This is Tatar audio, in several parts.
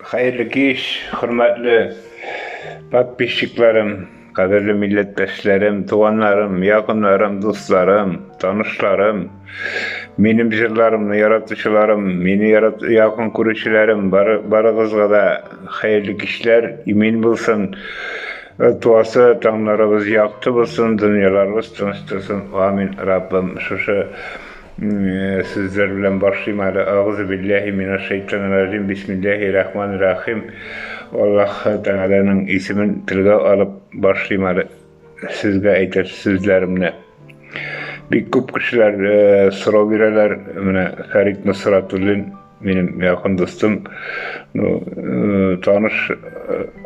Хәерле кич, хөрмәтле подписчикларым, кадерле милләттәшләрем, туганнарым, якыннарым, дусларым, танышларым, минем җырларымны яратучыларым, мине ярат, якын күрүчеләрем, бар, барыгызга да хәерле кичләр, имин булсын. Туасы таңнарыбыз якты булсын, дөньяларыбыз тыныч торсын. Амин, Раббым. Шушы сүзләр белән башлыйм әле. Агузу билләһи минәш шайтанир раҗим. Бисмилләһи рахманир рахим. Аллаһ Тәгаләнең исемен телгә алып башлыйм әле сезгә әйтер сүзләремне. Бик күп кешеләр сорау бирәләр. Менә Фәрит Нусратуллин минем якын дустым, ну, таныш,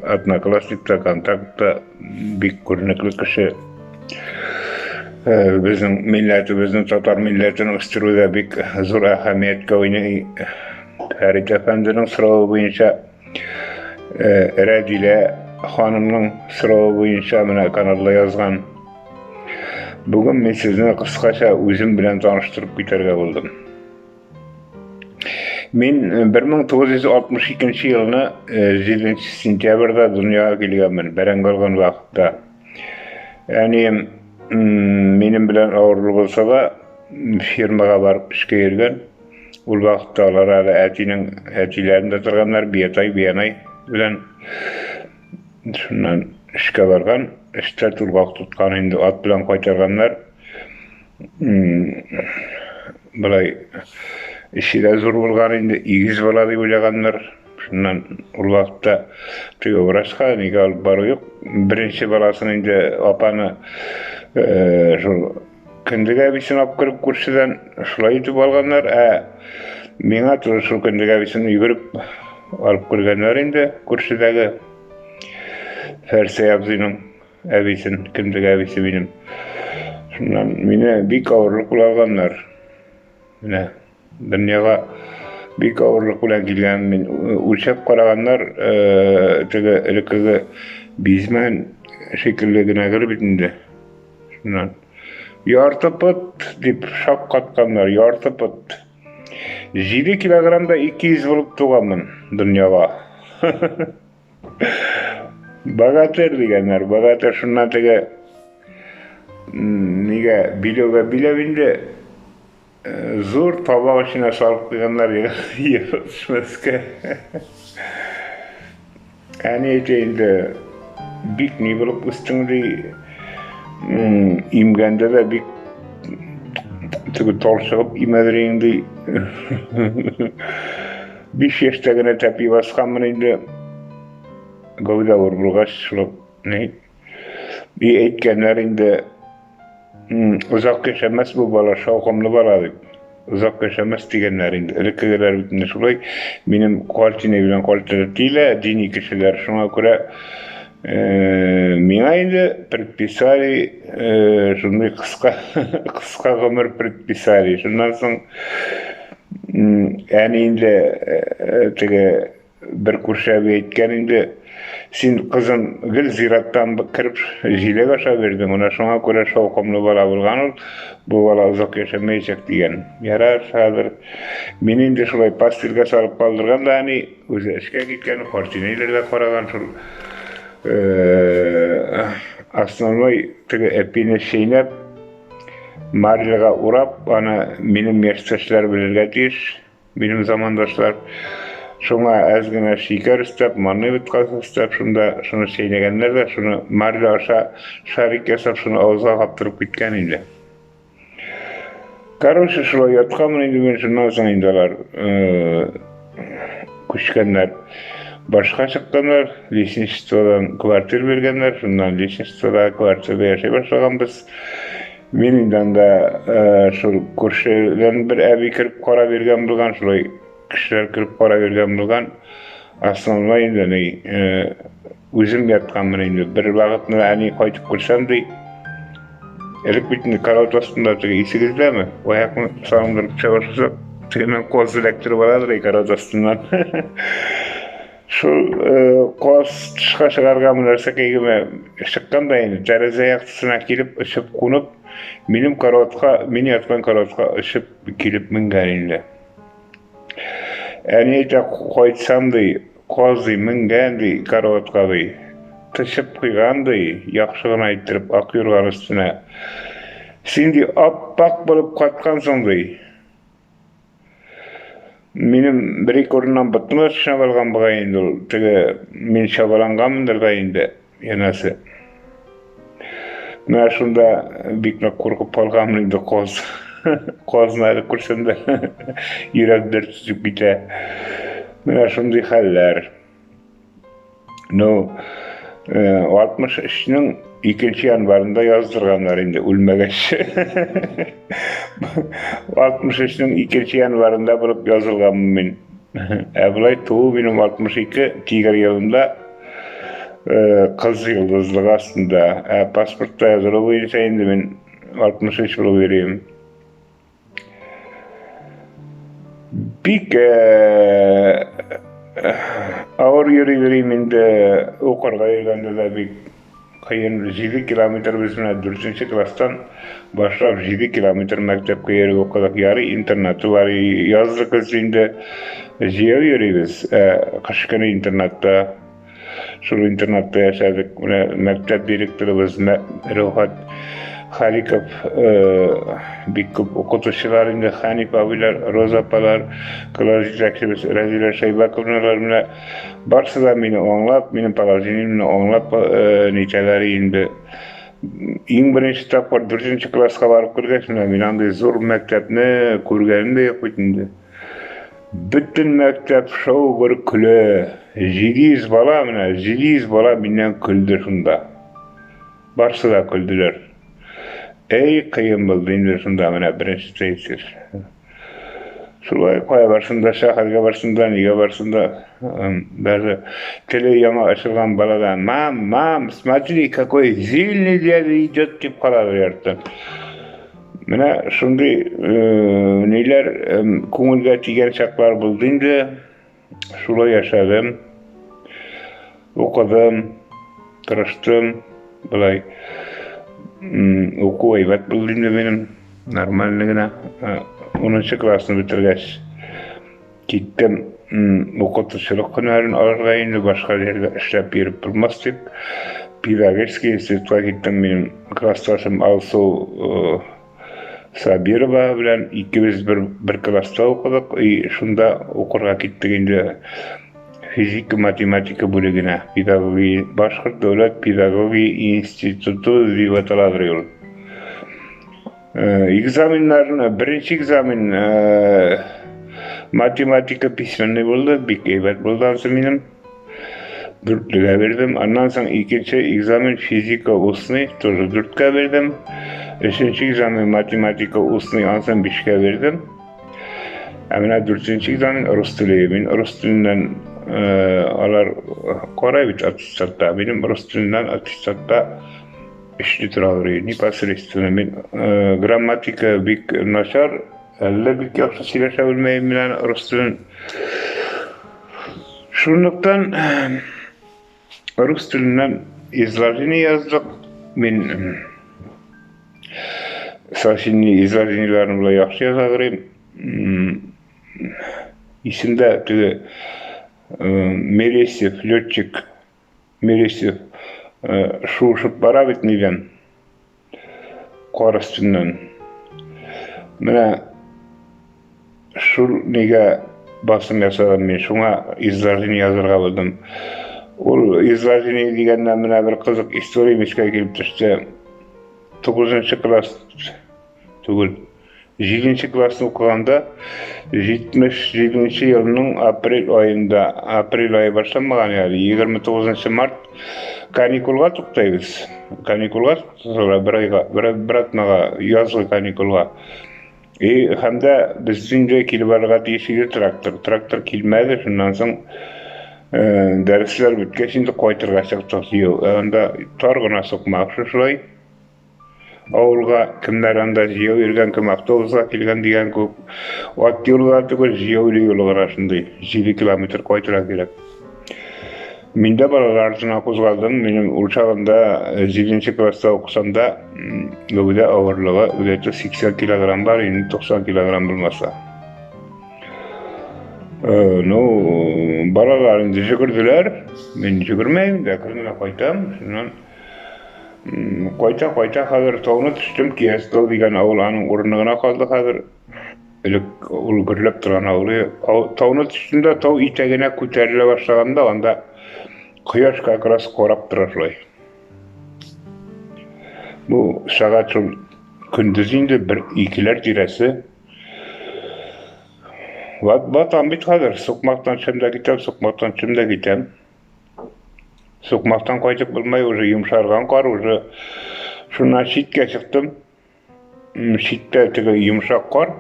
одноклассникта, контактта бик күренекле кеше. Безнең милләтебезнең, татар милләтен үстерүдә бик зур әһәмияткә уйный. Фәрит әфәнденең соравы буенча, Рәдилә ханымның соравы буенча менә каналда язган. Бүген мин сезне кыскача үзем белән таныштырып китәргә булдым. Мин 1962 елны 7 сентябрьдә дөньяга килгәнмен, бәрәңге алган вакытта. Әнием минем белән авырлы булса да, фирмага барып эшкә йөргән. Ул вакытта алар әле әтинең әтиләрендә торганнар, биатай, бианай белән. Шуннан эшкә барган, эштә тулгак тоткан инде, ат белән кайтарганнар. Болай эше дә зур булган инде, игез бала дип уйлаганнар. Шуннан ул вакытта теге врачка нигә алып бару юк. Беренче баласын инде апаны шул кендек әбисен алып кереп күршедән шулай итеп алганнар. Ә миңа тоже шул кендек әбисен йөгереп алып кергәннәр инде күршедәге Фәрсәй абзыйның әбисен, кендек әбисе минем. Шуннан мине бик авырлык белән алганнар. Менә дөньяга бик авырлык белән килгән мин. Үлчәп караганнар, теге элеккеге бизмән шикелле генә гер бит инде. Шуннан ярты пот дип шаккатканнар, ярты пот. 7 килограмм да 200 булып туганмын дөньяга. Богатырь дигәннәр, богатырь шуннан теге нигә биләүгә биләп инде зур табак эченә салып куйганнар егылып төшмәскә. Әни әйтә инде, бик ни булып үстең ди, имгәндә дә бик теге талчыгып имәдер инде. 5 яшьтә генә тәпи басканмын инде. Гәүдә авыр булгач, шул ни. И әйткәннәр инде, озак яшәмәс бу бала, шаукымлы бала дип. Озак яшәмәс дигәннәр инде. Элеккегеләр бит инде шулай. Минем картина белән картина килә, дини кешеләр. Шуңа күрә миңа инде предписали шундый кыска кыска гомер предписали. Шуннан соң әни инде теге бер күрше әби әйткән инде, син, кызым, гел зираттан кереп җиләк аша бирдең, менә шуңа күрә шаукымлы бала булган ул, бу бала озак яшәмәячәк дигән. Ярар, хәзер мин инде шулай постельгә салып калдырган да әни, үзе эшкә киткән, картинәйләр дә караган шул. Основной теге әпине чәйнәп, марлега урап, аны минем яшьтәшләр белергә тиеш. Минем замандашлар шуңа әз генә шикәр өстәп, манный боткасы өстәп, шунда шуны чәйнәгәннәр дә, шуны марля аша шарик ясап, шуны авызга каптырып киткән инде. Короче, шулай ятканмын инде мин, шуннан соң инде алар күчкәннәр. Башка чыкканнар, лесничестводан квартир биргәннәр, шуннан лесничествода квартирда яшәй башлаганбыз. Мин инде анда шул күршедән бер әби кереп кара биргән булган, шулай кешеләр кереп кара биргән булган. Основной инде ни, үзем ятканмын инде. Бер вакытны әни кайтып күрсәм ди, элек бит инде карават астында теге исегездәме? Аякны салындырып төшә башласак, тегеннән каз эләктереп аладыр карават астыннан. Шул каз тышка чыгаргамы нәрсәкәйгеме чыккан да инде тәрәзә яктысына килеп очып кунып, минем караватка, мин яткан караватка очып килеп менгән инде. Әни әйтә, кайтсам ди, Каз ди, менгән ди, караватка ди. Тычып куйган ди, яхшы гына иттереп ак юрган өстенә. Син ди, ап-ак булып каткансың ди. Минем бер-ике урыннан ботны да төшенеп алган бугай инде ул. Теге мин чабаланганмындыр да инде, янәсе. Менә шунда бик нык куркып калганмын инде каз. Казны әле күрсәм дә йөрәк дерт өзеп китә. Менә шундый хәлләр. Ну, 63-нең 2 январында яздырганнар инде үлмәгәч. 63-нең 2 январында булып язылганмын мин. Ә болай туу минем 62 тигр елында кыз йолдызлыгы астында. Ә паспортта язылу буенча инде мин 63 булып йөрим. Бик авыр йөри йөрим инде, укырга йөргәндә дә бик кыен. 7 километр без менә 4 класстан башлап 7 километр мәктәпкә йөреп укыдык. Ярый интернаты бар, язлы көз инде җәяү йөрибез, ә кыш көне интернатта. Шул интернатта яшәдек. Менә мәктәп директорыбыз Рәүхәт Халиков, бик күп укытучылар инде Хәниф абыйлар, Роза апалар, класс җитәкчебез Рәзилә Шәйбәковналар менә барсы да мине аңлап, минем положениемне аңлап нитәләр инде. Иң беренче тапкыр дүртенче класска барып кергәч, менә мин андый зур мәктәпне күргәнем дә юк бит инде. Бөтен мәктәп шау-гөр көлә. 700 бала менә, 700 бала миннән көлде шунда. Барсы да көлделәр. Әй, кыен булды инде шунда менә беренче сессия. Шулай кая барсын да, шәһәргә барсын да, нигә барсын да, даже теле яңа ачылган бала да, мам, мам, смотри, какой сильный дядя идет, дип карады ярты. Менә шундый ниләр күңелгә тигән чаклар булды инде. Шулай яшәдем. Укыдым, тырыштым. Болай уку әйбәт булды инде минем. Нормально генә. 10 классны бетергәч киттем укытучылык һөнәрен алырга инде башка җирдә эшләп йөреп булмас дип педагогический институтка киттем. Минем классташым Алсу Сабирова белән икебез бер, бер класста укыдык и шунда укырга киттек инде физика математика бүлегенә педагогия Башкорт дәүләт педагогия институты дип аталадыр ул. Экзаменнарны, беренче экзамен математика письменный булды, бик әйбәт булды ансы минем. Дүртлегә бирдем. Аннан соң икенче экзамен физика устный, тоже дүрткә бирдем. Өченче экзамен математика устный, ансын бишкә бирдем. Ә менә дүртенче экзамен рус теле. Мин рус теленнән алар карай бит аттестатта. Минем рус теленнән аттестатта Эшли торалар непосредственно. Мин грамматика бик начар, әллә бик яхшы сөйләшә белмәем мин рус телен. Шунлыктан рус теленнән изложение яздык. Мин сочинение изложениеләрне болай яхшы яза беләм. Исемдә теге Мересьев, летчик Мересьев шуышып бара бит нидән? Кар өстеннән. Менә шул нигә басым ясадым мин, шуңа изложение язырга булдым. Ул изложение дигәннән менә бер кызык история искә килеп төште. 9 класс түгел. Җиденче классны укыганда, 77 елның апрель аенда, апрель ае башланмаган әле, 29 март каникулга туктайбыз. Каникулга туктасалар бер айга, бер, бер атнага, язгы каникулга. И һәм дә безнең дә килеп алырга тиеш иде трактор. Трактор килмәде, шуннан соң дәресләр беткәч инде кайтырга чыктык. Анда тар гына сукмак шушылай. Авылга кемнәр анда җыяу йөргән, кем автобусга килгән дигән күк. Ат юлы да түгел, җыяулы юлы гына шундый. 7 километр кайтырга кирәк. Мин дә балалар артына кузгалдым. Минем ул чагында 7 класста укысам да, гәүдә авырлыгы где-то 80 килограмм бар, инде 90 килограмм булмаса. Ну, балалар инде җөгерделәр. Мин җөгермәйм, әкрен генә кайтам. Шуннан кайта-кайта хәзер тауны төштем. Киястау дигән авыл аның урыны гына калды хәзер. Элек ул гөрләп торган авыл. Тауны төштем дә тау итәгенә күтәрелә башлаганда анда кояш как раз карап тора шулай. Бу сәгать шул көндез инде бер икеләр тирәсе. Ват батам бит хәзер, сукмактан төшәм дә китәм, сукмактан төшәм дә китәм. Сукмактан кайтып булмай, уже йомшарган кар, уже шуннан читкә чыктым. Читтә теге йомшак кар,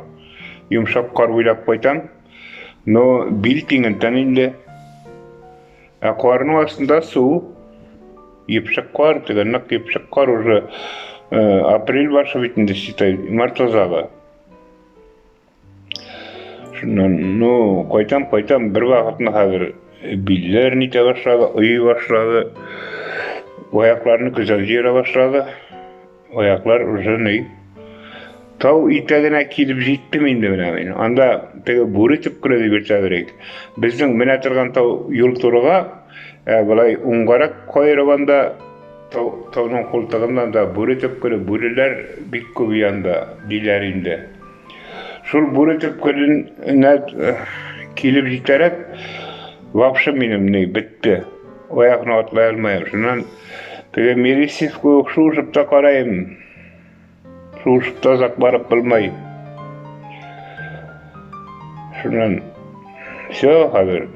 йомшак кар буйлап кайтам. Но бил тиңентен инде. Ә карның астында су, епшек кар, теге нык епшек кар уже апрель башы бит инде, считай, март азагы. Шуннан, ну, кайтам, кайтам, бер вакытны хәзер билләр нитә башлады, ойый башлады. Аякларны көзән җыера башлады. Аяклар уже ни. Тау итәгенә килеп җиттем инде менә мин. Анда теге бүре төпкеле дип йөртәдер. Безнең менә торган тау юл турыга, ә болай уңгарак каерып анда тау, тауның култыгыннан да бүре төпкеле, бүреләр бик күп янда, диләр инде. Шул бүре төпкеленә килеп җитәрәк, вообще минем ни бетте. Аякны атлай алмыйм. Шуннан теге Мересьев кебек шуышып та карайым. Шуышып та озак барып булмый. Шуннан все, хәзер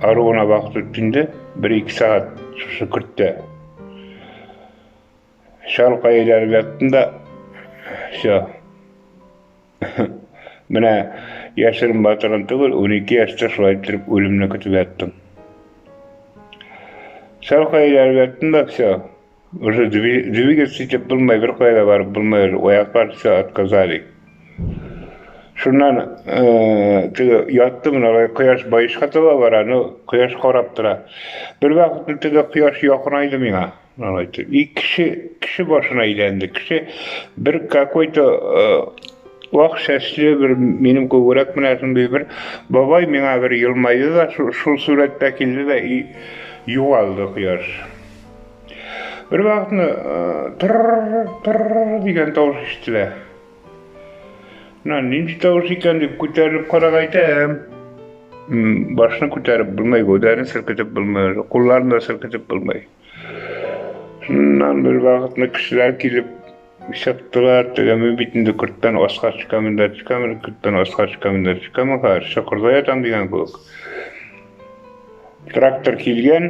ару гына вакыт үтте инде. Бер-ике сәгать шушы көрттә. Чалка әйләнеп яттым да, все. Менә яшерен батырын түгел, 12 яшьтә шулай иттереп үлемне көтеп яттым. Чалка әйләнеп яттым да, все. Уже двигаться итеп булмый, бер кая да барып булмый, аяклар все отказали. Шуннан теге яттым, менә кояш баешка таба бара, ну, кояш карап тора. Бер вакытны теге кояш якынайды миңа. Алай итеп. И кеше, кеше башына әйләнде. Кеше бер какой-то вак чәчле бер минем күгрәк менә шундый бер бабай миңа бер елмайды да шул, шул сурәттә килде дә и югалды кояш. Бер вакытны тыр тыр дигән тавыш ишетелә. Менә нинди тавыш икән дип күтәрелеп карап әйтәм. Башны күтәреп булмый, гәүдәне селкетеп булмый, кулларны да селкетеп булмый. Шуннан бер вакытны кешеләр килеп чыктылар, теге мин бит инде көрттән аска төшкәнмен дә төшкәнмен, көрттән аска төшкәнмен дә төшкәнмен, хәзер чокырда ятам дигән кебек. Трактор килгән,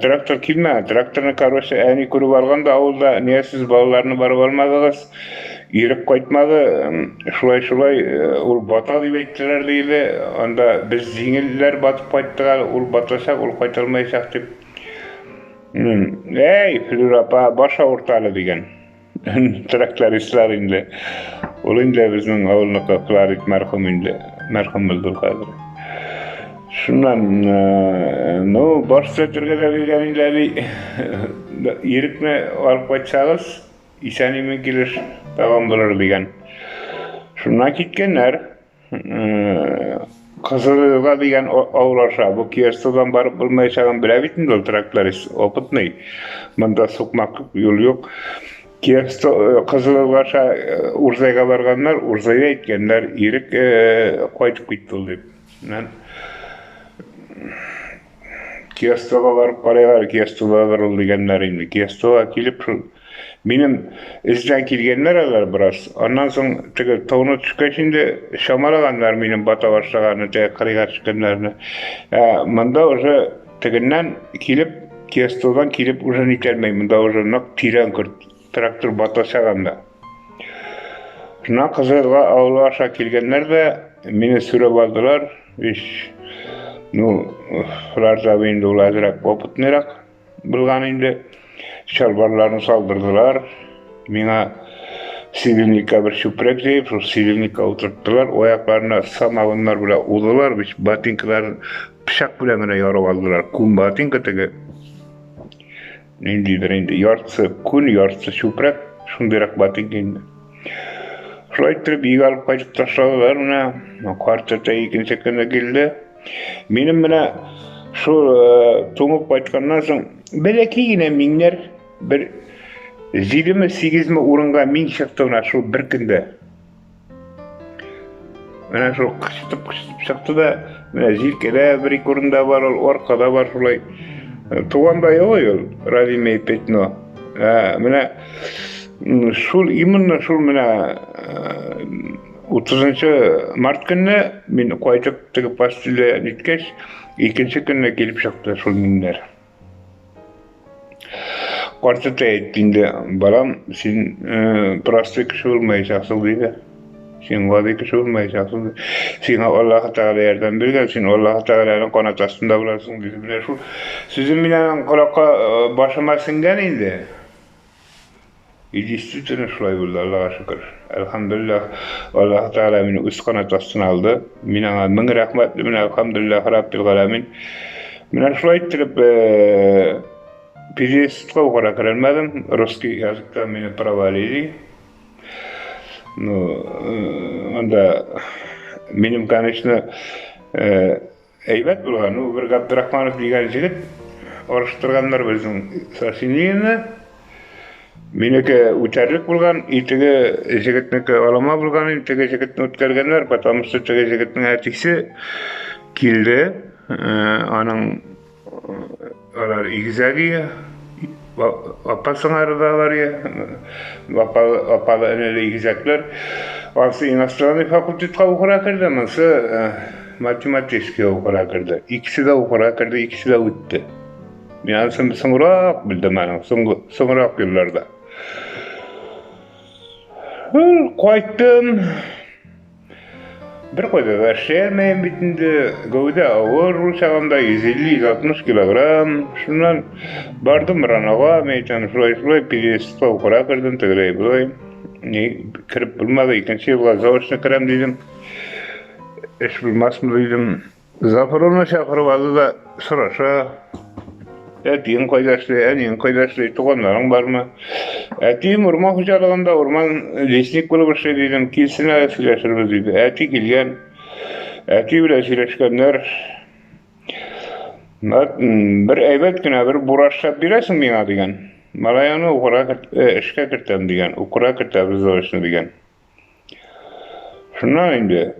трактор килмәгән, тракторны, короче, әни күреп алган да авылда, нигә сез балаларны барып алмадыгыз, ирек кайтмады, шулай-шулай, ул бата дип әйттеләр диде, анда без җиңелләр батып кайттык әле, ул батачак, ул кайта алмаячак дип. Әй, Флюр апа, баш авырта әле дигән. Трактористлар инде. Ул инде безнең авылныкы Флорид мәрхүм инде. Мәрхүм булды хәзер. Шуннан, ну, баш төзәтергә дә биргән инде әби. Ирекне алып кайтсагыз, исән-имин килеш тагын булыр дигән. Шуннан киткәннәр. Кызылга дигән авыл аша. Бу Киевстан барып булмаячагын белә бит инде ул тракторист, опытный. Монда сукмак юл юк. Киевстан Кызылга аша Урзайга барганнар, Урзайда әйткәннәр, Ирек кайтып китте ул дип. Киевстога барып карыйлар, Киевстога бар ул дигәннәр инде. Киевстога килеп шул минем эздән килгәннәр алар бераз. Аннан соң теге тауны төшкәч инде чамалаганнар минем бата башлаганны, теге кырыйга төшкәннәрне. Ә монда уже тегеннән килеп, Киевстодан килеп уже нитәлмәй, монда уже нык тирән көрт, трактор батачак анда. Шуннан Кызылга авылы аша килгәннәр дә мине сүрәп алдылар. Иш, ну, Флар абый инде ул әзрәк опытныйрак булган инде. Чалбарларын салдырдылар. Миңа сидельникка бер чүпрәк җәеп, шул сидельникка утырттылар. Аякларына самавыннар белән удылар, бит ботинкаларын пычак белән генә ярып алдылар. Күн ботинка теге. Ниндидер инде яртысы күн, яртысы чүпрәк, шундыйрак ботинка инде. Шулай иттереп өйгә алып кайтып ташладылар менә. Карт тәтәй икенче көнне килде. Минем менә шул туңып кайтканнан соң бәләкәй генә миңнәр бер җидеме сигезме урынга миң чыкты менә шул бер көндә. Менә шул кычытып кычытып чыкты да, менә җилкәдә бер ике урында бар ул, аркада бар шулай. Туганда юк ул, родимое пятно. Ә, менә шул именно шул менә 30 март көнне мин кайтып теге постельдә ниткәч, икенче көнне килеп чыкты шул миннәр. Карт әйтте инде, балам, син простой кеше булмаячаксың, диде. Син гади кеше булмаячаксың. Сиңа Аллаһ Тәгалә ярдәм биргән, син Аллаһ Тәгаләнең канат астында буласың, диде. Менә шул сүзем мин аның колакка башыма сеңгән инде. И действительно шулай булды, Аллага шөкер. Әлхәмдүлилләһ, Аллаһ Тәгалә мине үз канат астына алды. Мин аңа мең рәхмәтлемен, әлхәмдүлилләһ раббил галәмин. Менә шулай иттереп, пединститутка укырга керәлмәдем. Русский языкта мине провалили. Ну, анда минем, конечно, Әйбәт булган, ул бер Габдрахманов дигән җегет арыштырганнар безнең сочинениене. Минеке үтәрлек булган, и теге җегетнеке алама булган, и теге җегетне үткәргәннәр, потому что теге җегетнең әтисе килде, аның Алар игезәге, апа сыңары да бар, апа, апалы энеле игезәкләр. Ансы иностранный факультетка укырга керде, монысы математический укырга керде. Икесе дә укырга керде, икесе дә үтте. Мин анысын соңрак белдем аның, соңрак елларда. Кайттым. Бер кайда да эшләмәйм бит инде. Гәүдә авыр ул чагында 150-160 килограмм. Шуннан бардым Ранага, мин әйтәм, шулай-шулай пединститутка укырга кердем, тегеләй болай. Ни кереп булмады, икенче елга заочно керәм дидем. Эш булмасмы дидем. Зафаровны чакырып алды да сораша. Әтиең кайда эшли, әниең кайда эшли, туганнарың бармы? Әтием урман хуҗалыгында урман лесник булып эшли дидем. Килсен әле сөйләшербез диде. Әти килгән. Әти белән сөйләшкәннәр. Бер әйбәт кенә бер бура эшләп бирәсең миңа дигән. Малайны укырга эшкә кертәм дигән. Укырга кертәбез заочно дигән. Шуннан инде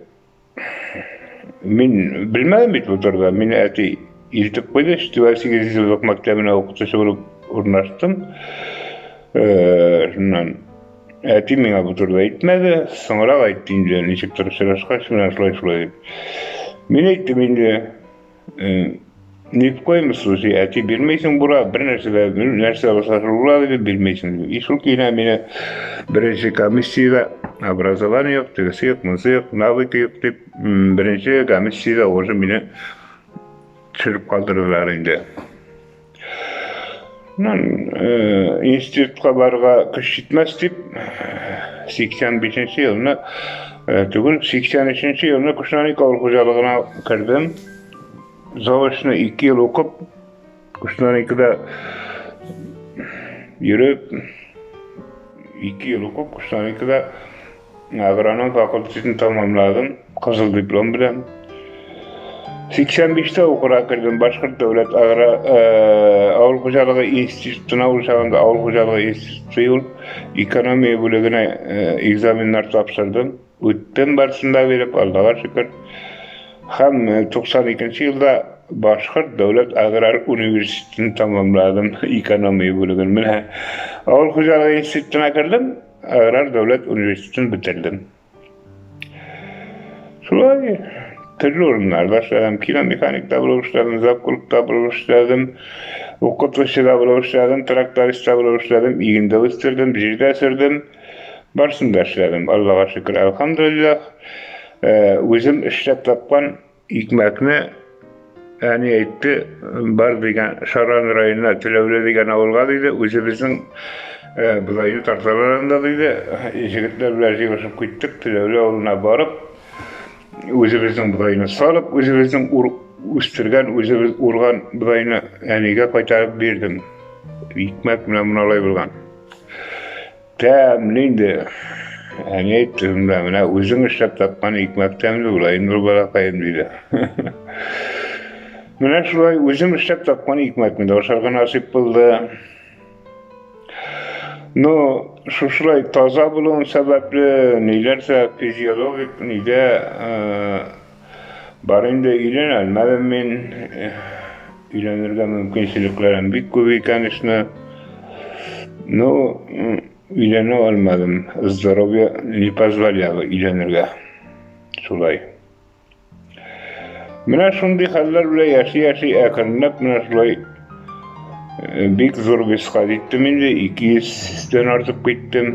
Мин белмәдем бит бу турыда. Мине әти илтеп куйды. Түбән 8 еллык мәктәбенә укытучы булып урнаштым. Шуннан әти миңа бу турыда әйтмәде. Соңрак әйтте инде, ничектер очрашкач, менә шулай шулай дип. Мин әйттем инде, Ни в коем случае, әти бирмейсең бура, бер нәрсә дә, нәрсә булса шул була дип бирмейсең. И шул көенә мине беренче комиссиядә образование юк, тегесе юк, монысы юк, навыки юк дип, беренче комиссиядә уже мине төшереп калдырдылар инде. Институтка барырга көч җитмәс дип, 85 елны түгел, 83 елны Кушнаник авыл хуҗалыгына кердем. Заочно 2 ел укып, Кушнаникда йөреп, 2 ел укып, Кушнаникда агроном факультетын тәмамладым, кызыл диплом белән. 85-тә укырга кердем Башкорт дәүләт агро авыл хуҗалыгы институтына, ул чагында авыл хуҗалыгы институты ул, экономия бүлегенә экзаменнар тапшырдым. Үттем барысын да биреп, Аллага шөкер. Һәм 92 елда Башкорт дәүләт аграр университетын тәмамладым, экономия бүлеген. Менә авыл хуҗалыгы институтына кердем, аграр дәүләт университетын бетердем. Шулай төрле урыннарда эшләдем. Киномеханик та булып эшләдем, завклуб та булып эшләдем, укытучы да булып эшләдем, тракторист та булып эшләдем, иген дә үстердем, җир дә сөрдем. Барысын да эшләдем, Аллага шөкер, әлхәмдүлилләһ. Үзем эшләп тапкан икмәкне әни әйтте, бар дигән Шаран районына Теләүле дигән авылга диде, үзебезнең бодайны тарталар анда диде. Җегетләр белән җыелышып киттек, Теләүле авылына барып, үзебезнең бодайны салып, үзебезнең үстергән, үзебез урган бодайны әнигә кайтарып бирдем. Икмәк менә моналай булган. Тәмле инде. Әни әйтте шунда, менә үзең эшләп тапкан икмәк тәмле була инде ул, балакаем, диде. Менә шулай үзем эшләп тапкан икмәкне дә ашарга насыйп булды. Ну, шушылай таза булуым сәбәпле, ниләрсә физиологик нидә бар инде, өйләнә алмадым мин. Өйләнергә мөмкинчелекләрем бик күп икән эшне. Ну, өйләнә алмадым. Здоровье не позволяло өйләнергә. Шулай. Менә шундый хәлләр белән яши-яши әкренләп менә шулай бик зур веска җиттем инде, 200 дән артып киттем.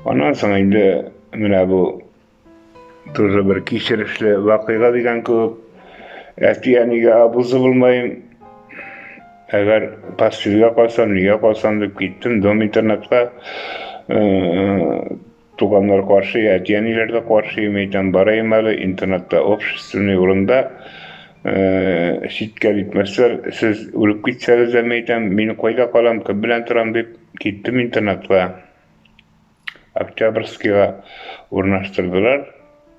Аннан соң инде менә бу тоже бер кичерешле вакыйга дигән кебек, әти-әнигә абузы булмаем, әгәр постельгә калсам, нигә калсам дип киттем дом-интернатка. Туганнар каршы, әти-әниләр дә каршы, мин әйтәм, барайым әле, интернатта общественный урында, читкә китмәсләр, сез үлеп китсәгез дә, мин әйтәм, мин кайда калам, кем белән торам дип киттем интернатка. Октябрьскийга урнаштырдылар.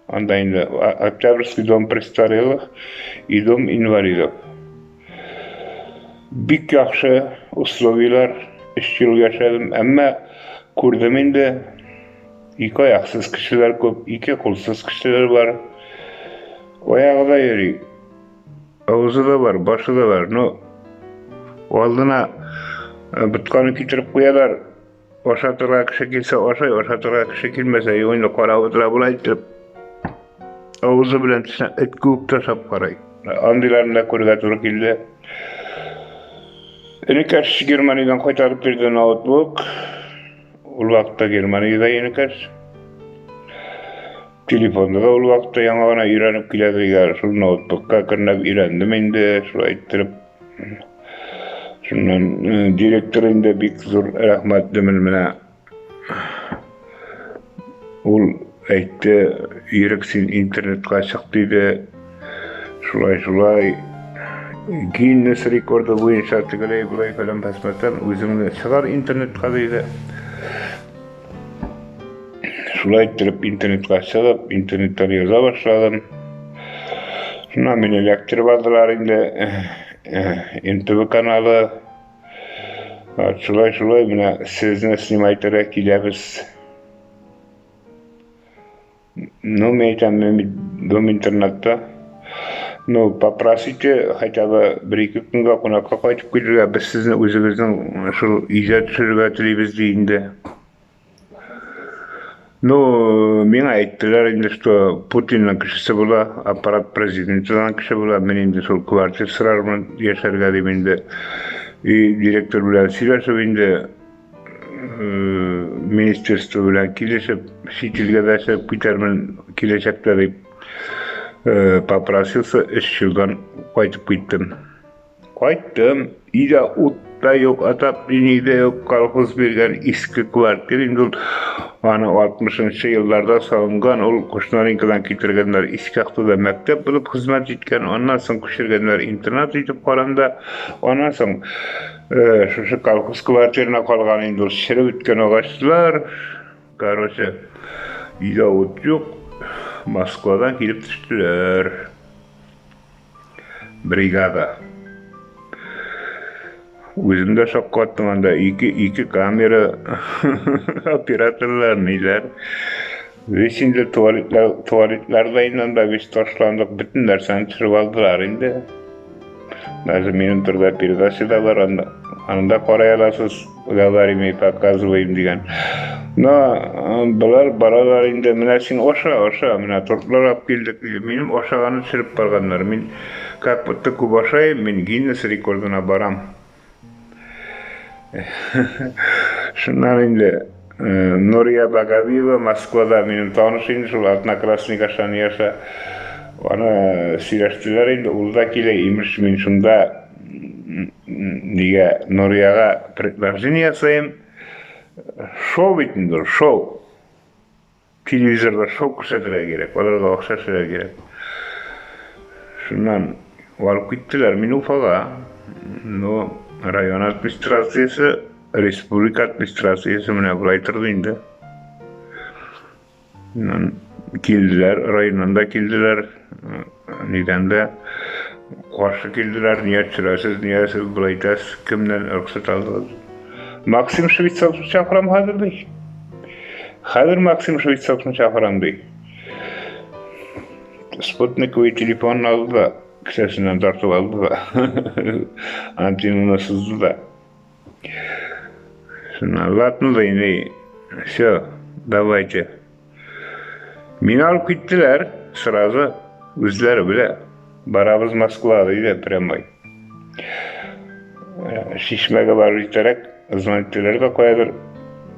Анда инде Октябрьский дом престарелых и дом инвалидов. Бик яхшы условияләр, өч ел яшәдем, әмма күрдем инде, ике аяксыз кешеләр күп, ике кулсыз кешеләр бар. Аягы да йөри, авызы да бар, башы да бар, но алдына ботканы китереп куялар. Ашатырга кеше килсә ашай, ашатырга кеше килмәсә, юк инде, карап утыра болай итеп. Авызы белән тешләп, эт кебек ташап карый. Андыйларны да күрергә туры килде. Энекәш Германиядән кайтарып бирде ноутбук. Ул вакытта Германиядә энекәш. Телефонда да ул вакытта яңа гына өйрәнеп килә дигән, шул ноутбукка әкренләп өйрәндем инде, шулай иттереп. Шуннан директор инде бик зур рәхмәтлемен менә. Ул әйтте, Ирек, син интернетка чык, диде. Шулай, шулай. Гиннес рекорды буенча тегеләй болай фәлән пәсмәтән үзеңне чыгар интернетка, диде. Шулай иттереп интернетка чыгып, интернеттан яза башладым. Шуннан мине эләктереп алдылар инде НТВ каналы. Шулай, шулай менә сезне снимать итәргә киләбез. Ну, мин әйтәм, мин бит дом-интернатта. Ну, попросите хотя бы бер-ике көнгә кунакка кайтып килергә, без сезне үзебезнең шул өйдә төшерергә телибез, ди инде. Ну, миңа әйттеләр инде, что Путинның кешесе була, аппарат президентының кеше була, мин инде шул квартир сорармын яшәргә дип инде. И директор белән сөйләшеп инде, министерство белән килешеп, чит илгә дә чыгып китәрмен киләчәктә дип попросился, өч елдан кайтып киттем. Кайттым, өйдә ут та юк, отопление дә юк, колхоз биргән иске квартира инде ул, аны 60 елларда салынган, ул Кушнаренкодан китергәннәр, Иске Актуда мәктәп булып хезмәт иткән, аннан соң күчергәннәр интернат итеп каранда, аннан соң шушы колхоз квартирына калган инде ул череп беткән агачлар, короче, өйдә ут юк, Москвадан килеп төштеләр. Бригада. Үзем дә шаккаттым анда ике камера, операторлар, ниләр. Весь инде туалетлар, туалетларда инде анда весь ташландык, бөтен нәрсәне төшереп алдылар инде. Даже минем турыда передача да бар, анда, аны да карый аласыз, говорим и показываем дигән. Но болар баралар инде, менә син аша, аша, менә тортлар алып килдек. Минем ашаганны төшереп барганнар. Мин как будто күп ашайым, мин Гиннес рекордына барам. Шуннан инде Нурия Багавиева Москвада минем таныш инде, шул Одноклассник аша ни аша. Аны сөйләштеләр инде, ул да килә, имеш, мин шунда нигә Нурияга предложение ясыйм. Шоу бит инде ул, шоу. Телевизорда шоу күрсәтергә кирәк, аларга акча эшләргә кирәк. Шуннан алып киттеләр мин Уфага. Но район администрациясе. Республика администрациясе менә болай торды инде. Килделәр, районнан да килделәр, нидән дә каршы килделәр, нигә төшерәсез, нигә сез болай итәсез, кемнән рөхсәт алдыгыз? Максим Швейцовны чакырам хәзер ди. Хәзер Максим Швейцовны чакырам ди. Спутниковый телефонын алды да, кесәсеннән тартып алды да, антеннаны сызды да. Ладно да инде, все, давайте. Мине алып киттеләр сразу, үзләре белә. Барабыз Москва диде прямой. Шишмәгә барып җитәрәк, звонить дә каядыр.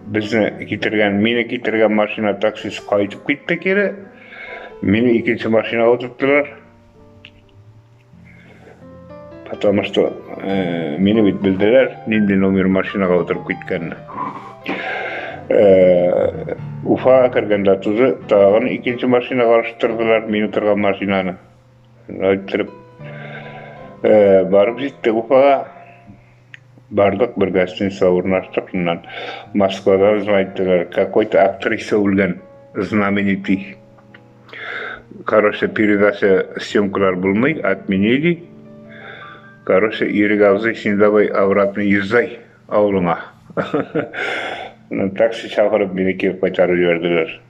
Безне китергән, мине китергән машина таксист кайтып китте кире. Мине икенче машинага утырттылар. Потому что мине бит белделәр, нинди номер машинага утырып киткәнне. Уфага кергәндә тузы тагын икенче машинага алыштырдылар мин утырган машинаны. Әйттереп барып җиттек Уфага. Бардык бер гостиница урнаштык шуннан. Москвада звонить какой-то актриса үлгән, знаменитый. Короче, передача съемкалар булмый, отменили. Короче, Ирек абзый, син давай обратно езжай авылыңа. Такси чакырып мине кире кайтарып җибәрделәр.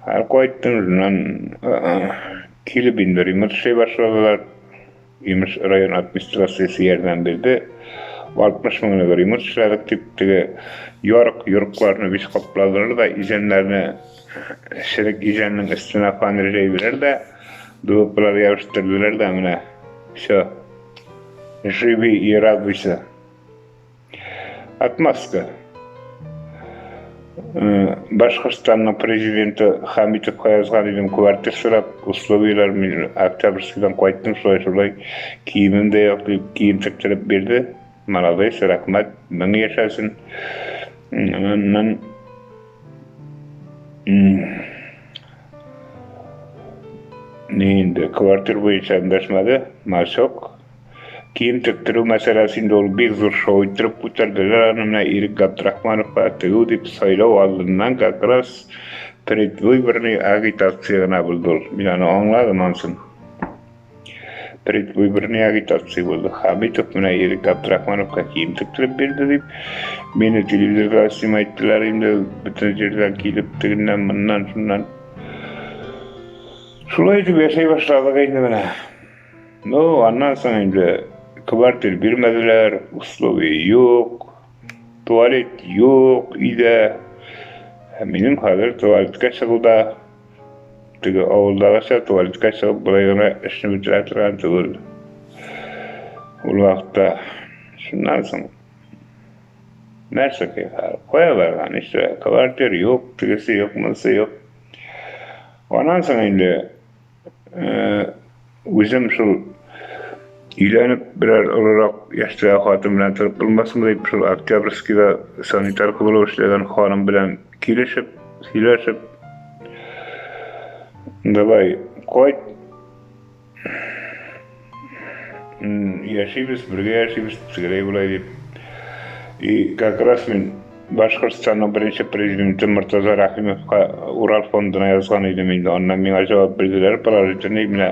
Һәр кайттым, шуннан килеп инде ремонт эшли башладылар. Имеш, район администрациясе ярдәм бирде. 60 меңлек ремонт эшләдек дип, теге ярык йортларны бик капладылар да, изәннәрне черек изәннең өстенә фанер җәйделәр дә, ДВПлар ябыштырдылар да, менә все. Живи и радуйся. Отмазка. Башкортстанның президенты Хамитовка язган идем, квартир сорап, условияләр мин Октябрьскийдан кайттым, шулай шулай, киемем дә юк дип, кием тектереп бирде. Молодец, рәхмәт, мең яшәсен. Аннан ни инде, квартир буенча эндәшмәде, мальчок. Кием тектерү мәсьәләсе инде ул бик зур шоу иттереп күтәрделәр аны менә Ирек Габдрахмановка тегү дип сайлау алдыннан как раз предвыборный агитация гына булды ул. Мин аны аңладым ансын. Предвыборный агитация булды. Хабитов менә Ирек Габдрахмановка кием тектереп бирде дип мине телевизорда снимать иттеләр инде бөтен җирдән килеп тегеннән моннан шуннан. Шулай итеп яшәй башладык инде менә. Ну, аннан соң инде квартир бирмәделәр, условия юк, туалет юк өйдә. Ә минем хәзер туалетка чыгуда теге авылдагыча туалетка чыгып болай гына эшне бетерә торган түгел. Ул вакытта шуннан соң нәрсә кая барган, нишләп квартир юк, тегесе юк, монысы юк. Аннан соң инде Үзем шул өйләнеп берәр олырак яшьтәге хатын белән торып булмасмы дип, шул Октябрьскийда санитарка булып эшләгән ханым белән килешеп, сөйләшеп, давай, кайт, яшибез, бергә яшибез, тегеләй болай дип. И как раз мин Башкортстанның беренче президенты Мортаза Рәхимовка Урал фондына язган идем инде. Аннан миңа җавап бирделәр, положительный. Менә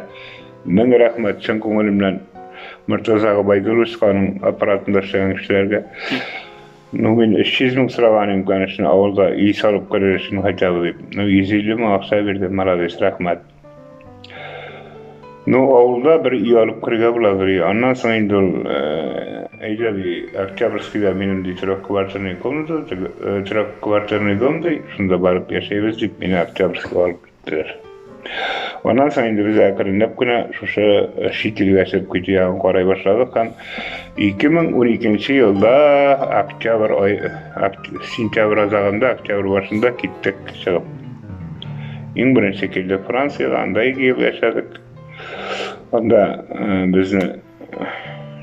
мең рәхмәт чын күңелемнән Мортаза Гобәйдулловичка, аның аппаратында эшләгән кешеләргә. Ну, мин 300 мең сораган идем, конечно, авылда өй салып керер өчен хотя бы дип. Ну, 150 мең акча бирде, молодец, рәхмәт. Ну, авылда бер өй алып керергә була бер өй. Аннан соң инде ул әйдә ди, Октябрьскийда минем ди трехквартирный комната, трехквартирный дом ди, шунда барып яшәйбез дип мине Октябрьскийга алып киттеләр. Аннан соң инде без әкренләп кенә шушы чит илгә чыгып китү ягын карый башладык һәм 2012 елда октябрь ай, сентябрь азагында, октябрь башында киттек чыгып. Иң беренче килдек Франциягә, анда 2 ел яшәдек. Анда безне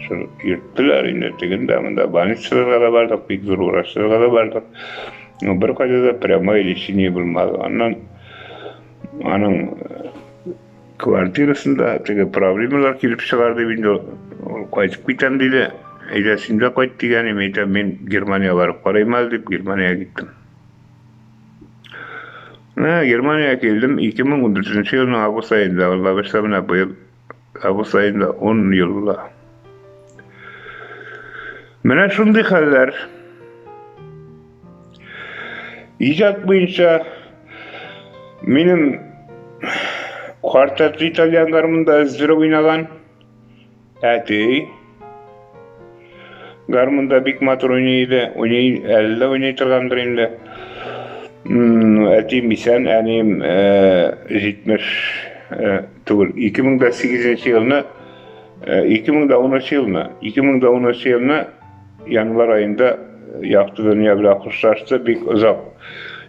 шул йөрттеләр инде, тегендә, монда больницаларга да бардык, бик зур врачларга да бардык. Но бер кайда да прямое лечение булмады. Аннан аның квартирасында теге проблемалар килеп чыгар дип инде ул кайтып китәм диде. Әйдә, син дә кайт дигән, мин әйтәм, мин Германиягә барып карыйм әле дип, Германиягә киттем. Менә Германиягә килдем 2014 елның август аенда, Алла бирсә, менә быел август аенда 10 ел була. Менә шундый хәлләр. Иҗат буенча минем квартет итальян гармунда өздереп уйнаган әти гармунда бик матур уйный иде. Уйный, әле дә уйный торгандыр инде. Әтием исән, әнием 70 түгел, 2008 елны, 2010 елны, 2010 елны январь аенда якты дөнья белән хушлашты, бик озак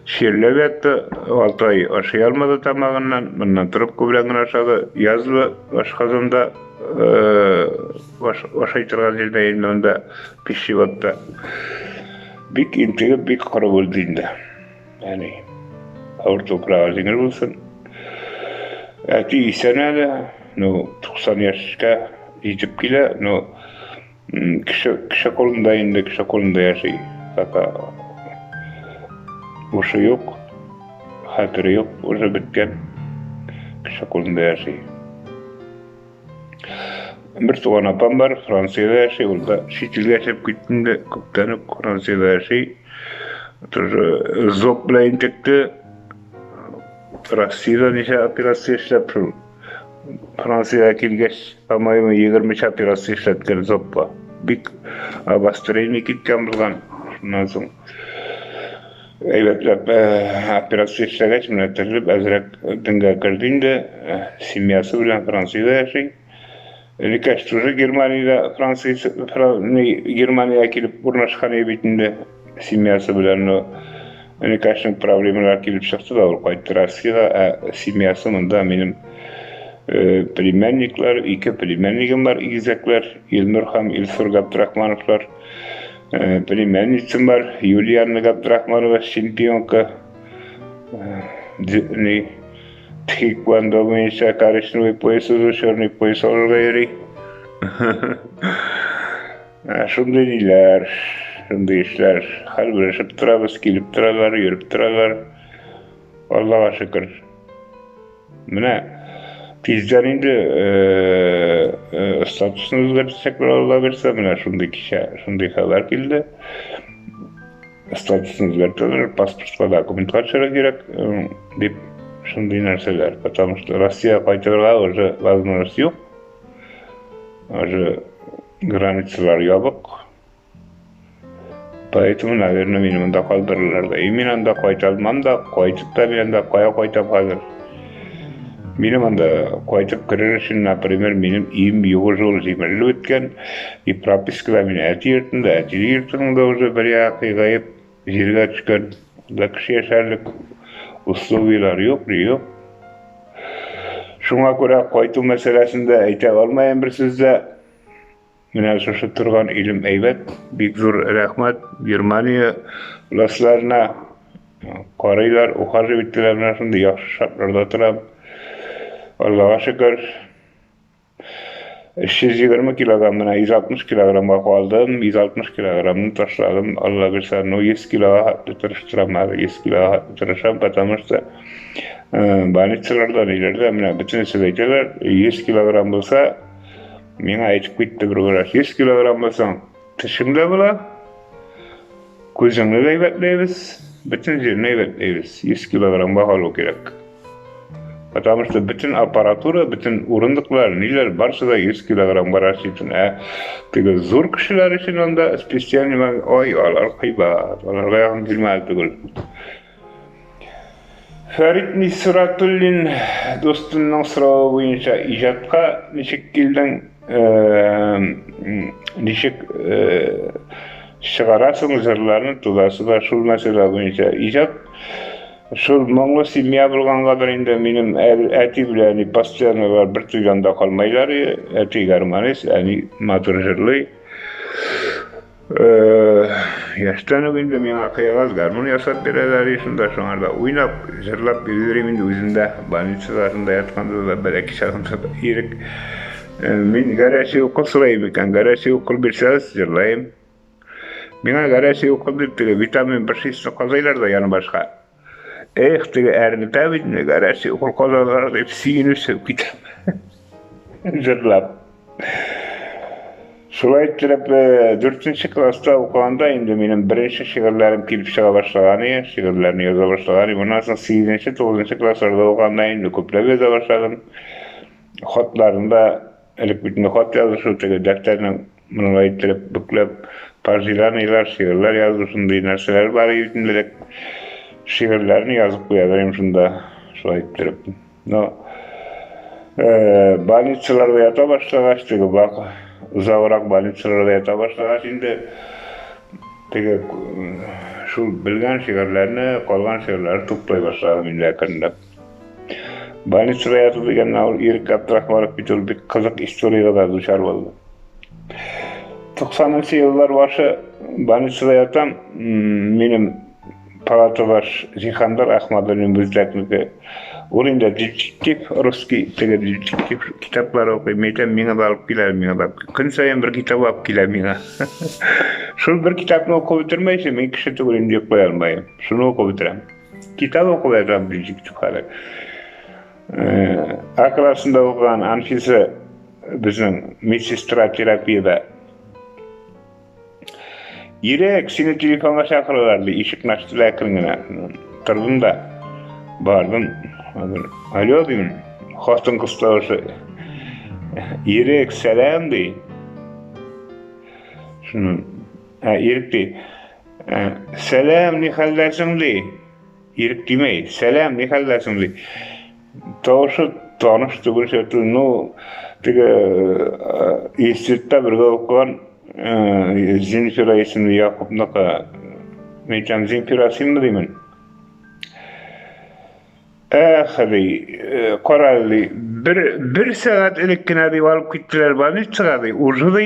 чирләп ятты, 6 ай ашый алмады тамагыннан, моннан трубка белән генә ашады, язва ашказанда ашый торган җирдә инде монда пищеводта. Бик интегеп, бик коры үлде инде. Әни, авыр туфрагы җиңел булсын. Әти исән әле, ну, 90 яшькә җитеп килә, ну, кеше, кеше кулында инде, кеше кулында яши. Пока ушы юк, хәтере юк, уже беткән. Кеше кулында яши. Бер туган апам бар, Франциядә яши, ул да чит илгә чыгып китте инде, күптән үк Франциядә яши. Тоже зоб белән интекте. Россиядә ничә операция эшләп шул. Франциягә килгәч, по-моему, 23 операция эшләткән зобка. Бик обострение киткән булган. Шуннан соң әйбәтләп операция эшләгәч, менә терелеп әзрәк дөнгә керде инде. Семьясы белән Франциядә яши. Энекәш тоже Германиядә, Франция, Германиягә килеп урнашкан иде бит инде семьясы белән. Но энекәшнең проблемалар килеп чыкты да, ул кайтты Россиягә, ә семьясы монда минем племянниклар, ике племяннигем бар, игезәкләр, Илнур һәм Илсур Габдрахмановлар. Племянницам бар, Юлианна Габдрахманова, чемпионка. Не, тхэквондо буенча коричневый пояс уже черный пояс алырга йөри. Шундый ниләр, шундый эшләр. Хәл белешеп торабыз, килеп торалар, йөреп торалар. Аллага шөкер. Менә тиздән инде статусны үзгәртәчәкләр, Алла бирсә, менә шундый кичә, шундый хәбәр килде. Статусны үзгәртәләр, паспортка документка төшәргә кирәк, дип шундый нәрсәләр. Потому что Россия кайтырга уже возможность юк. Уже границалар ябык. Поэтому, наверное, мине монда калдырырлар да. И мин анда кайта алмам да, кайтып та мин анда кая кайтам хәзер? Минем анда кайтып керер өчен, например, минем өем юк уже, ул җимерелеп беткән. И прописка да мин әти йортында, әти йортының да уже бер ягы кыйгаеп җиргә төшкән. Анда кеше яшәрлек условияләр юк, ни юк. Шуңа күрә кайту мәсьәләсен дә әйтә алмыйм бер сүз дә. Менә шушы торган илем әйбәт, бик зур рәхмәт Германия властьларына. Карыйлар, ухаживать итәләр, менә шундый яхшы шартларда торам. Аллага шөкер. 320 килограмм, менә 160 килограммга калдым, 160 килограммны ташладым, Алла бирсә, ну 100 килога хәтле тырыштырам әле, 100 килога хәтле тырышам, потому что больницаларда, ниләрдә, менә бөтенесе дә әйтәләр, 100 килограмм булса, Миңа әйтеп китте бер врач, 100 килограмм булсаң, тешең дә була, күзеңне дә әйбәтләйбез, бөтен җирне әйбәтләйбез. 100 килограммга калу кирәк. Потому что бөтен аппаратура, бөтен урындыклар, ниләр барсы да 100 килограммга рассчитан. Ә теге зур кешеләр өчен анда специальный, ой, алар кыйбат, аларга якын килмәде түгел. Фәрит Нисратуллин дустымның соравы буенча иҗатка ничек килдең, ничек чыгарасың җырларны, тудасы да шул мәсьәлә буенча. Иҗат шул моңлы семья булгангадыр инде минем әти белән әни постоянно алар бер туйдан да калмайлар. Әти гармонист, әни матур җырлый. Яшьтән үк инде миңа кыягаз гармун ясап бирәләр, шунда шуңарда уйнап, җырлап йөрим инде үзем дә. Больницада шунда ятканда да, бәләкәй чагымда да ирек. Мин горячий укол сорыйм икән, горячий укол бирсәгез, җырлыйм. Миңа горячий укол дип теге витамин B6 казыйлар да яны башка. Эх, теге әрнетә бит инде, горячий укол казалар дип сөенеп чыгып китәм. Җырлап. Шулай иттереп, дүртенче класста укыганда инде минем беренче шигырьләрем килеп чыга башлаган иде, шигырьләрне яза башлаган идем. Моннан соң сигезенче, тугызынчы классларда укыганда инде күпләп яза башладым. Хатларны да элек бит инде хат язышу теге дәфтәрнең монолай иттереп бөкләп пожеланиеләр, шигырьләр язу шундый нәрсәләр бар иде бит инде элек. Шигырьләрне язып куя берем шунда шулай иттереп. Но больницаларда ята башлагач, теге бак озаграк больницаларда ята башлагач инде теге шул белгән шигырьләрне, калган шигырьләрне туплый башладым инде әкренләп. Больницада яту дигәннән ул Ирек Габдрахманов бит ул бик кызык историягә дә дучар булды. 90 еллар башы больницада ятам, минем палатадаш Җиһандар Ахмадуллин Бүздәкнеке. Ул инде детектив, русский теге детектив китаплар укый. Мин әйтәм, миңа да алып килә, миңа да. Көн саен бер китап алып килә миңа. Шул бер китапны укып бетермәйсең, мин кеше түгел инде йоклый алмыйм. Шуны укып бетерәм. Китап укып ятам детектив хәзер. А классында укыган Анфиса безнең медсестра терапиядә. Ирек, сине телефонга чакыралар, ди, ишекне ачты да әкрен генә. Тордым да, бардым. Алло, дим, хатын кыз тавышы. Ирек, сәлам, ди. Шуннан, ә, Ирек ди, сәлам, ни хәлдәсең, ди. Ирек димәй, сәлам, ни хәлдәсең, ди. Тавышы таныш түгел шәтү, ну, теге институтта бергә укыган Зинфира исемле Якупныкы. Мин әйтәм, Зинфира синме димен. Эх, ди, кара әле, ди, бер сәгать элек кенә дип алып киттеләр больницага, ди, уже ди,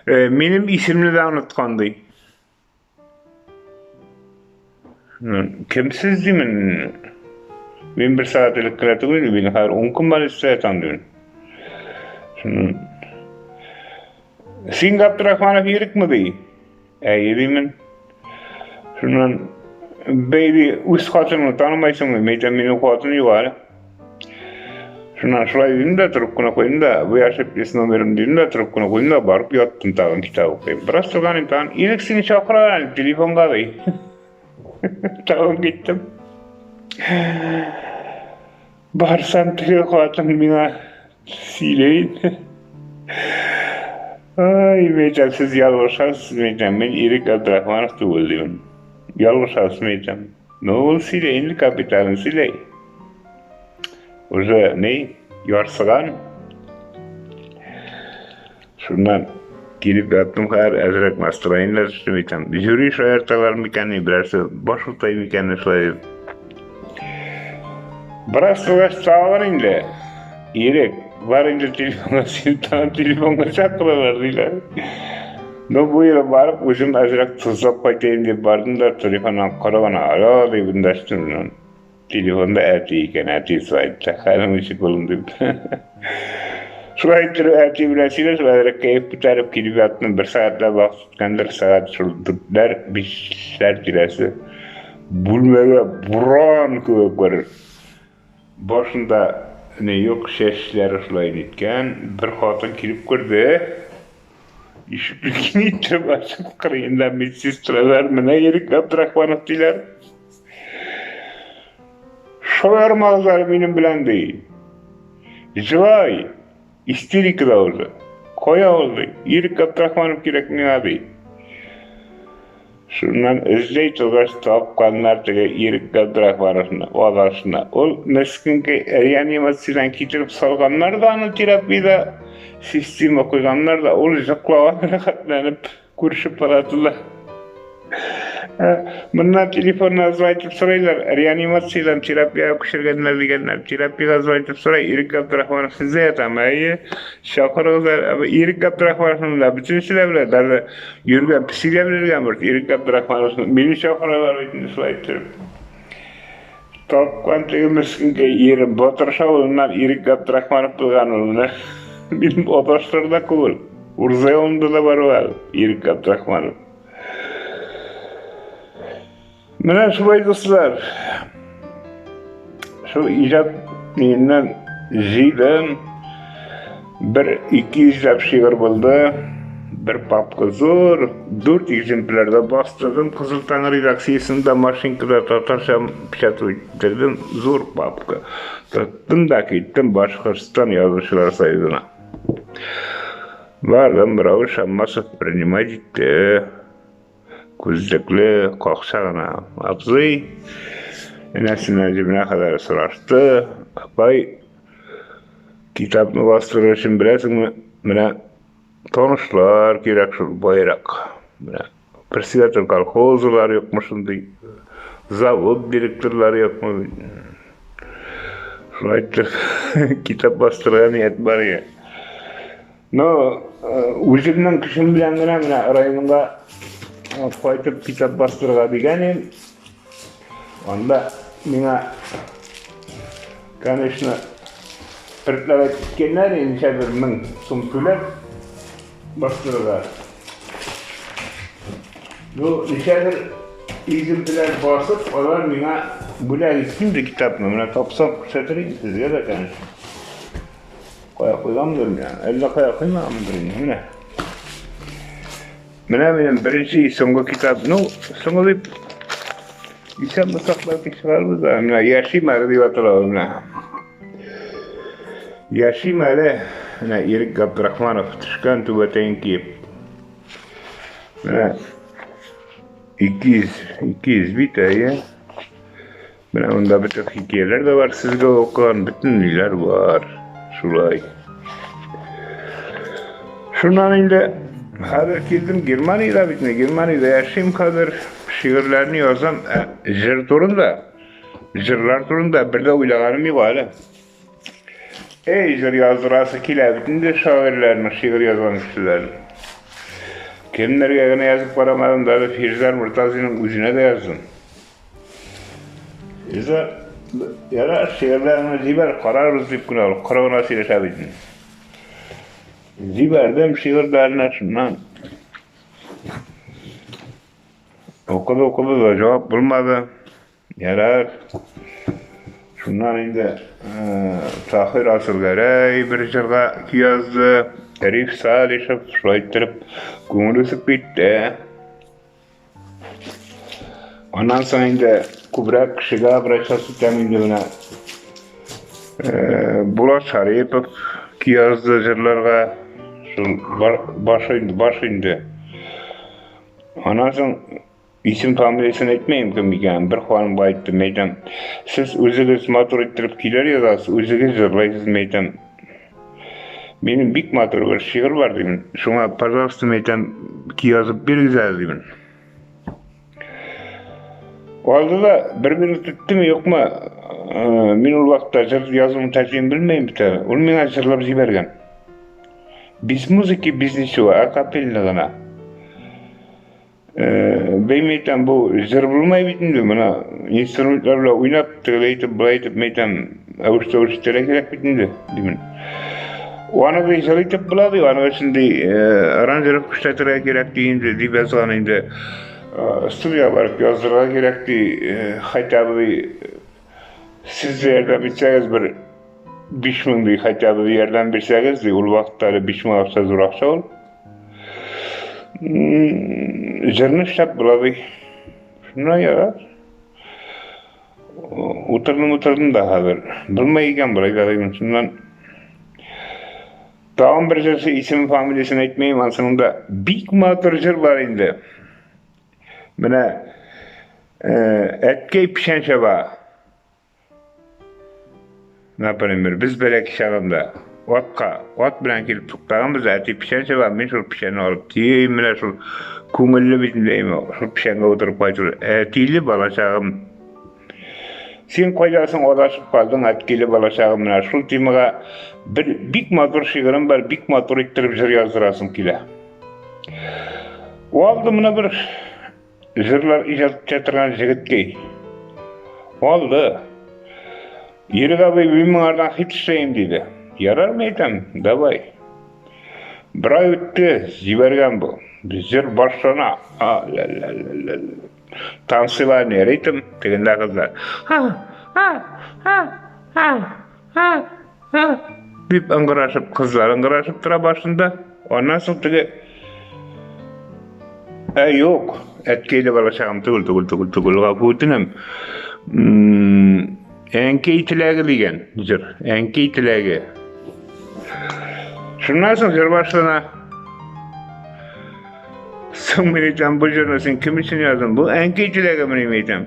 минем исемне дә оныткан, ди. Кем сез димен? Мин бер сәгать элек кенә түгел, мин хәзер 10 көн больницада ятам димен. Син Габдрахманов Ирекме ди? Әйе димен. Шуннан бәйди үз хатыныңны танымайсыңмы? Мин әйтәм, минем хатын юк әле. Шуннан шулай дидем дә трубканы куйдым да, вы ошиблись номером дидем дә трубканы куйдым да барып яттым тагын китап укыйм. Бераз торган идем тагын, Ирек сине чакыра әле телефонга ди. Тагын киттем. Барсам теге хатын миңа сөйли. Ай, мин әйтәм, сез ялгышасыз, мин әйтәм, мин Ирек Габдрахманов түгел димен. Ялгышасыз, мин әйтәм. Ну, ул сөйли, инде капиталын сөйли. Уже ни, ярсыган. Шуннан килеп яттым хәзер, әзрәк настроениеләр төште микән. Жюри шаярталар микән, берәрсе баш утай микән, шулай дип. Бераз торгач тагын инде. Ирек, бар инде телефонга, син тагын телефонга чакыралар, диләр. Ну, бу юлы барып, үзем әзрәк тозлап кайтайын дип бардым да, телефоннан коры гына, алло, дип эндәштем. Телефонда әти икән, әти сайтта, хәлең ничек улым дип. Шулай иттереп әти белән сөйләшеп, әзрәк кәеф күтәреп килеп яттым. Бер сәгатьләп вакыт үткәндер, сәгать шул дүртләр, бишләр тирәсе. Бүлмәгә буран кебек бер башында не юк, чәчләре шулай ниткән, бер хатын килеп керде. Ишекне киң итеп ачып, кырыенда медсестралар, менә Ирек Габдрахманов диләр. Шаярмагыз әле минем белән, ди. Җылай, истерикада уже. Кая ул, ди. Ирек Габдрахманов кирәк миңа, ди. Шуннан эзләй торгач тапканнар теге Ирек Габдрахмановны, адашны. Ул мескенкәй реанимациядән китереп салганнар да аны терапиядә система куйганнар да, ул йоклаган рәхәтләнеп. Күрше палатада. Моннан телефоннан звонить сорыйлар, реанимациядән терапиягә күчергәннәр дигәннәр. Терапиягә звонить сорый, Ирек Габдрахманов сездә ятамы? Әйе, чакырыгыз әле. Ирек Габдрахмановны да бөтенесе дә белә, даже йөргән песи дә белергә мөрт. Ирек Габдрахмановны мине чакыралар бит инде шулай иттереп. Тапкан теге мескенкәй ирем Батырша улыннан Ирек Габдрахманов булган ул менә. Минем адашлар да күп. Урзай авылында да бар ул, Ирек Габдрахманов. Менә шулай, дуслар. Шул иҗат миннән җыйдым. Бер 200 ләп шигырь булды. Бер папка зур, дүрт экземплярда бастырдым. Кызыл таң редакциясендә машинкада татарча печать иттердем. Зур папка. Тоттым да киттем Башкортстан язучылар союзына. Бардым, Рауль Шаммасов принимать итте. Күзлекле, какча гына абзый. Энәсеннән җебенә кадәр сорашты. Апай, китапны бастырыр өчен беләсеңме, менә танышлар кирәк шул байрак. Менә председатель колхозлар юкмы шундый, завод директорлары юкмы? Шулай итеп, китап бастырырга ният бар иде. Но үземнең көчем белән генә менә районга кайтып китап бастырырга дигән идем. Анда миңа, конечно, предлагать иткәннәр, ничәдер мең сум түләп бастырырга. Ну, ничәдер экземпляр басып, алар миңа бүләк итте инде китапны. Менә тапсам күрсәтер идем сезгә дә, конечно. Кая куйгандыр мин? Әллә кая куймаганмындыр инде. Менә. Менә минем беренче соңгы китап. Ну, соңгы дип исән булсак бәлки чыгарбыз да. Менә яшим әле дип атала ул менә. Яшим әле. Менә Ирек Габдрахманов төшкән түбәтәен киеп. Менә 200, 200 бит, әйе. Менә монда бөтен хикәяләр дә бар, сезгә укыган бөтен ниләр бар. Шулай. Шуннан инде хәзер килдем Германиядә бит, мин Германиядә яшим хәзер. Шигырьләрне язам, ә җыр турында, җырлар турында бер дә уйлаганым юк әле. Эй, җыр яздырасы килә бит инде шагыйрьләрнең, шигырь язган кешеләрнең. Кемнәргә генә язып карамадым, даже Фирзәр Мортазиның үзенә дә яздым. Иза, яра, шигырьләреңне җибәр, карарбыз дип кенә ул коры гына сөйләшә бит. Җибәрдем шигырьләрне шуннан. Укыды, укыды да җавап булмады. Ярар. Шуннан инде Таһир Асылгәрәй бер җырга көй язды. Риф Салишев шулай иттереп күңел үсеп китте. Аннан соң инде күбрәк кешегә обращаться итәм инде менә. Булат Шарипов көй язды җырларга. Шул баш инде, баш инде. Аннан соң исем фамилиясен әйтмәем кем икәнен. Бер ханымга әйттем, әйтәм, сез үзегез матур иттереп көйләр язасыз, үзегез җырлайсыз, әйтәм. Минем бик матур бер шигырь бар димен. Шуңа, пожалуйста, әйтәм, көй язып бирегез әле димен. Алды да бер минут үттеме, юкмы, мин ул вакытта җыр язуның тәртибен белмәйм бит әле. Ул миңа җырлап җибәргән. Без музыки, без ничего, акапельно гына. Бәй әйтәм, бу җыр булмай бит инде, менә инструментлар белән уйнап, тегеләй итеп, былай итеп, мин әйтәм, әвеш-тәвеш итәргә кирәк бит инде, димен. Аны ди җыр итеп була ди, аның өчен ди аранжировка эшләтергә кирәк ди инде, дип язган инде. Студиягә барып яздырырга кирәк ди, хотя бы ди, сез дә ярдәм итсәгез бер 5000 ди, хотя бы ярдәм бирсәгез ди, ул вакытта әле 5000 акча зур акча ул. Җырны эшләп була ди. Шуннан ярар. Утырдым, утырдым да хәзер. Булмый икән болай да дим. Шуннан тагын бер җырчы исеме, фамилиясен әйтмәйм, ансының да бик матур җыр бар инде. Менә әткәй печән чаба. Например, без бәләкәй чагында атка, ат белән килеп туктаганбыз, әти печән чаба, мин шул печәнне алып төйим, менә шул күңелле бит инде, шул печәнгә утырып кайту. Әтиле балачагым. Син кайдасың, адашып калдың, әткиле балачагым, менә шул темага бер бик матур шигырем бар, бик матур иттереп җыр яздырасым килә. Алды менә бер Җырлар иҗат итә торган җегеткәй. Алды. Ирек абый, мин моңардан хит эшләйм, диде. Ярар, мин әйтәм, давай. Бер ай үтте, җибәргән бу. Җыр башлана. А, ля ля ля ля. Танцевальный ритм, тегендә кызлар. Ха, ха, ха, ха, ха, ха. Дип ыңгырашып, кызлар ыңгырашып тора башында. Аннан соң теге Ә юк, әткәйле балачагым түгел, түгел, түгел, түгел, гафу үтенәм. Әнкәй теләге дигән җыр. Әнкәй теләге. Шуннан соң җыр башлана. Соң мин әйтәм, бу җырны син кем өчен яздың? Бу әнкәй теләге мин әйтәм.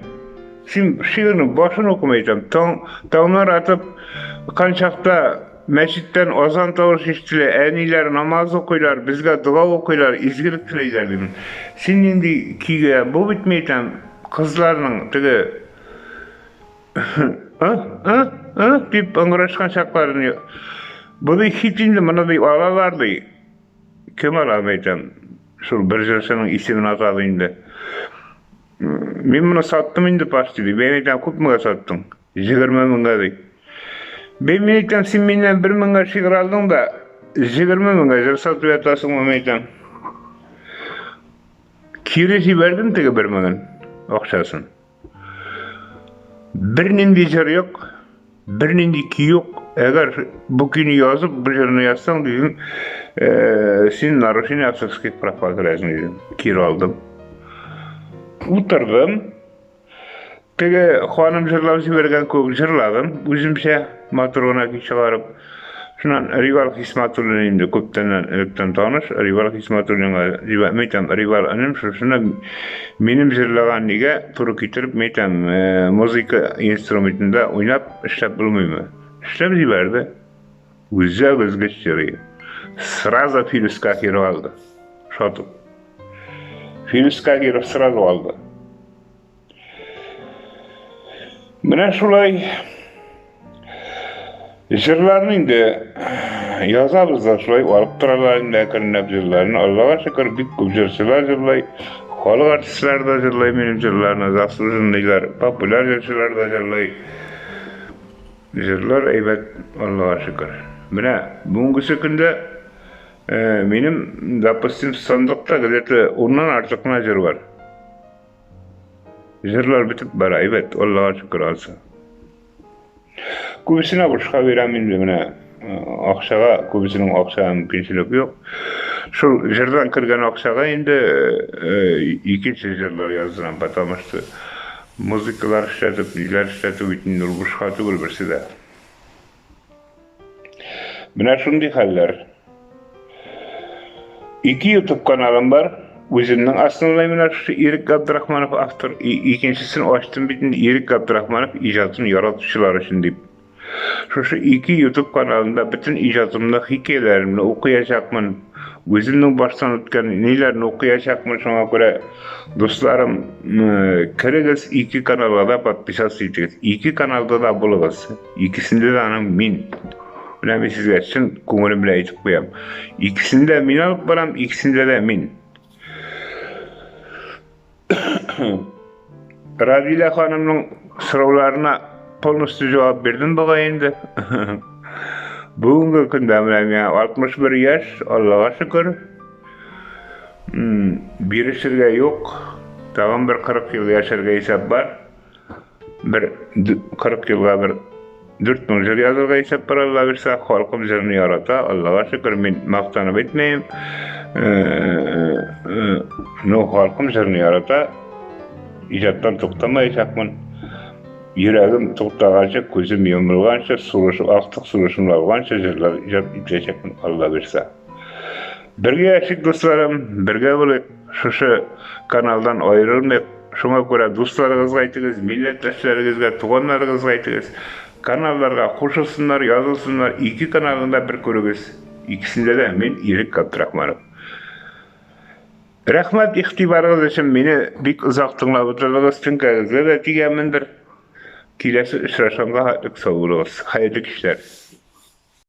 Син шигырьнең башын укымый әйтәм. Таң, таңнар атып, канчакта мәчеттән азан тавышы ишетелә, әниләр намаз укыйлар, безгә дога укыйлар, изгелек телиләр дим. Син нинди көйгә? Бу бит мин әйтәм, кызларның теге А, а, а, дип ыңгырашкан чакларын. Бу ди хит инде, моны ди алалар ди. Кем ала, әйтәм. Шул бер җырчының исемен атады инде. Мин моны саттым инде почти ди. Мин әйтәм, күпмегә саттың? 20 меңгә ди. Мин әйтәм, син миннән 1 меңгә шигырь алдың да, 20 меңгә җыр сатып ятасыңмы, мин әйтәм. Кире җибәрдем теге 1 меңен акчасын. Бернинди җыр юк, бернинди көй юк. Әгәр бу көйне язып, бу җырны язсаң, дидем, э, син нарушение авторских прав керәсең, дидем. Кире алдым. Утырдым. Теге ханым җырлап җибәргән күк җырладым, үземчә матур гына көй чыгарып. Шуннан Ривал Хисматуллин инде күптәннән электән таныш. Ривал Хисматуллинга җибәрмә әйтәм, Ривал энем, шушыны минем җырлаган нигә туры китереп, мин әйтәм, э, музыка инструментында уйнап эшләп булмыймы? Эшләп җибәрде. Үзе өзгеч җырый. Сразу Филүс Каһиров алды. Шатып. Филүс Каһиров сразу алды. Менә шулай җырларны инде язабыз да шулай алып торалар инде әкренләп җырларны. Аллага шөкер, бик күп җырчылар җырлый. Халык артистлары да җырлый минем җырларны, заслуженныйлар, популяр җырчылар да җырлый. Җырлар әйбәт, Аллага шөкер. Менә бүгенгесе көндә э, минем, допустим, сандыкта где-то уннан артык кына җыр бар. Җырлар бетеп бара, әйбәт, Аллага шөкер алса. Күбесенә бушка бирәм инде менә э, акчага, күбесенең акча мөмкинчелек юк. Шул җырдан кергән акчага инде э, икенче җырлар яздырам, потому что музыкалар эшләтеп, ниләр эшләтү бит инде ул бушка түгел берсе дә. Менә шундый хәлләр. Ике YouTube каналым бар. Үземнең основной менә шушы Ирек Габдрахманов автор. Икенчесен ачтым бит инде Ирек Габдрахманов иҗатын яратучылар өчен дип. Шушы ике YouTube каналында бөтен иҗатымны, хикәяләремне укыячакмын. Үземнең баштан үткән ниләрне укыячакмын, шуңа күрә дусларым, керегез ике каналга да подписаться итегез. Ике каналда да булыгыз. Икесендә дә аның мин. Менә мин сезгә чын күңелем белән әйтеп куям. Икесен дә мин алып барам, икесендә дә мин. Радилә ханымның сорауларына полностью җавап бирдем бугай инде. Бүгенге көндә менә миңа 61 яшь, Аллага шөкер. Бирешергә юк. Тагын бер 40 ел яшәргә исәп бар. Бер 40 елга бер 4000 җыр язырга исәп бар, Алла бирсә, халкым җырны ярата, Аллага шөкер, мин мактанып әйтмәем. Ну, халкым җырны ярата, иҗаттан туктамаячакмын. Йөрәгем туктаганчы, күзем йомылганчы, сулышым, актык сулышымны алганчы җырлар иҗат итәчәкмен, Алла бирсә. Бергә яшик, дусларым, бергә булыйк, шушы каналдан аерылмыйк. Шуңа күрә дусларыгызга әйтегез, милләттәшләрегезгә, туганнарыгызга әйтегез. Каналларга кушылсыннар, язылсыннар, ике каналны да бер күрегез. Икесендә дә мин Ирек Габдрахманов. Рәхмәт игътибарыгыз өчен, мине бик озак тыңлап утырдыгыз, теңкәгезгә дә тигәнмендер. Киләсе очрашканга хәтлек сау булыгыз. Хәерле кичләр.